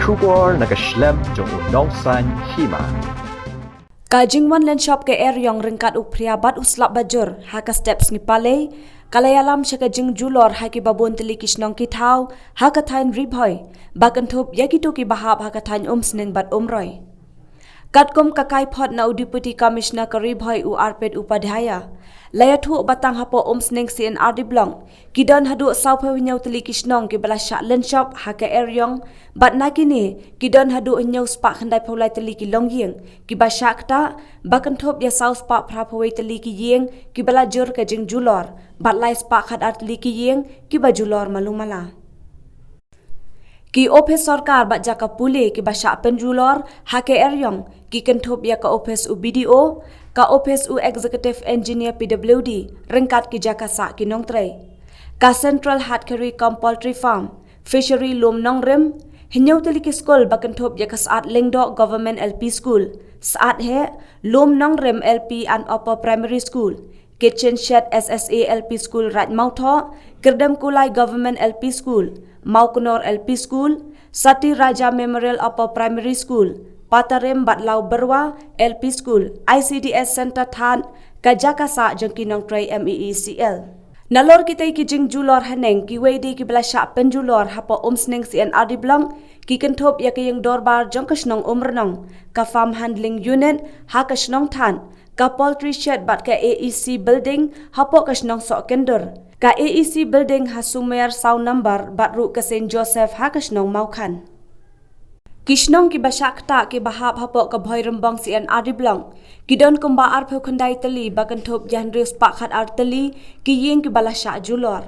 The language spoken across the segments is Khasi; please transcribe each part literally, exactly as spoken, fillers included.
Khubor na ka shlem jong u nongsan hima. Ka jingwan lynshop ka eriong ryngkat u phria bad u slap bajur ha ka step sngi Palei ka la ïalam sha ka jingjulor ha ki babun tylli ki shnong ki thaw ha ka thaiñ Ri Bhoi, ba kynthup ïa kito ki bahap ha ka thaiñ Umsning bad Umroi. Katkum ka kaiphod na u Deputy Commissioner ka Ri Bhoi u Arpit Upadhyaya, la ïathuh ba tang hapoh Umsning C and R D Block ki don haduh sawphew hynñiew tylli ki shnong kiba la shah lynshop ha ka eriong, bad na kine ki don haduh hynñiew spah khyndaiphew lai tylli ki longïing kiba shah ktah, ba kynthup ïa saw spah phraphew wei tylli ki ïing kiba la jur ka jingjulor, bad lai spah khatar tylli ki ïing kiba julor malu mala. Ki ophis sorkar bad jaka pule kiba shah pynjulor ha ka eriong ki kynthup ïa ka ophis u B D O, ka ophis u Executive Engineer P W D, ryngkat ki jaka sah ki nongtrei, ka Central Hatchery cum Poultry Farm, Fishery Lum Nongrim, hynñiew tylli ki skul ba kynthup ïa ka Syied Lyngdoh Government L P School, Syied Heh, Lum Nongrim L P and Upper Primary School, Kitchen Shed S S A L P School Raid Mawthoh, Kyrdemkulai Government L P School, Mawknor L P School, Sati Raja Memorial Upper Primary School, Patarim bad Lawbyrwa L P School, I C D S Centre Thad, ka jaka sah jong ki nongtrei M E E C L. Nalor kitei ki jingjulor haneng, kiwei de kiba la shah pynjulor hapoh Umsning C and R D Block ki kynthup ïa ka ïing dorbar jong ka shnong Umrnong, ka Farm Handling Unit ha ka shnong Thad, ka Poultry Shed bad ka A E C Building hapoh ka shnong Sohkyndur, ka A E C Building ha Sumer saw number bad ruh ka Saint Joseph ha ka shnong Mawkhan. Ki shnong kiba shah ktah kiba hap hapoh ka Bhoirymbong C and R D Block ki don kumba arphew khyndai tylli ba kynthup ïa hynriew spah khatar tylli ki ïing kiba la shah julor.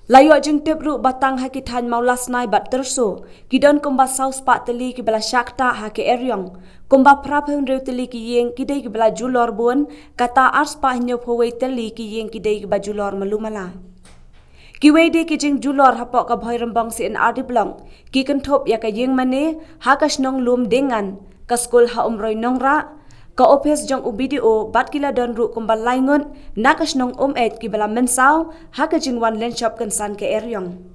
La ïoh jingtip ruh ba tang ha ki thaiñ Mawlasnai bad Tyrso ki don kumba saw spah tylli kiba la shah ktah ha ka eriong, kumba phraphew hynriew tylli ki ïing ki dei kiba la julor bun, kata ar spah hynñiewphew wei tylli ki ïing ki dei kiba julor malu mala. Kiwei de ki jingjulor hapoh ka Bhoirymbong C and R D Block ki kynthup ïa ka ïing mane ha ka shnong Lumdiengngan, ka skul ha Umroi Nongrah, ka ophis jong u B D O bad ki la don ruh kumba lai ngut na ka shnong Umeit kiba la mynsaw ha ka jingwan lynshop kynsan ka eriong.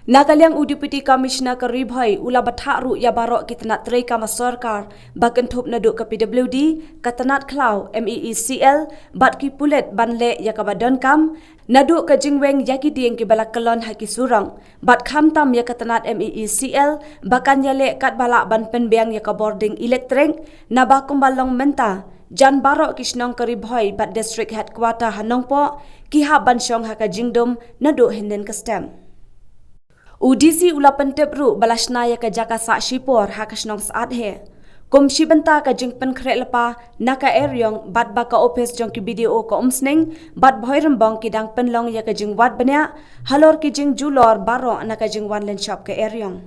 Na ka liang u Deputy Commissioner ka Ri Bhoi u la batai ruh ïa baroh ki tnat treikam sorkar ba kynthup naduh ka P W D, ka tnat khlaw, M E E C L bad ki pulit ban leh ïa kaba donkam, naduh ka jingweng ïa ki dieng kiba la kyllon ha ki surok, bad khamtam ïa ka tnat M E E C L ba kan ïaleh katba lah ban pynbiang ïa ka bording elektrik, naba kumba long mynta, jan baroh ki shnong ka Ri Bhoi bad District Headquarter ha Nongpoh ki hap ban shong ha ka jingdum naduh hynnin ka step. U D C u la pyntip ruh ba la shna ïa ka jaka sah shipor ha ka shnong Syied Heh. Kum shi bynta ka jingpynkhreh lypa na ka eriong bad ba ka ophis jong ki B D O ka Umsning bad Bhoirymbong ki dang pynlong ïa ka jingwad bniah halor ki jingjulor baroh na ka jingwan lynshop ka eriong.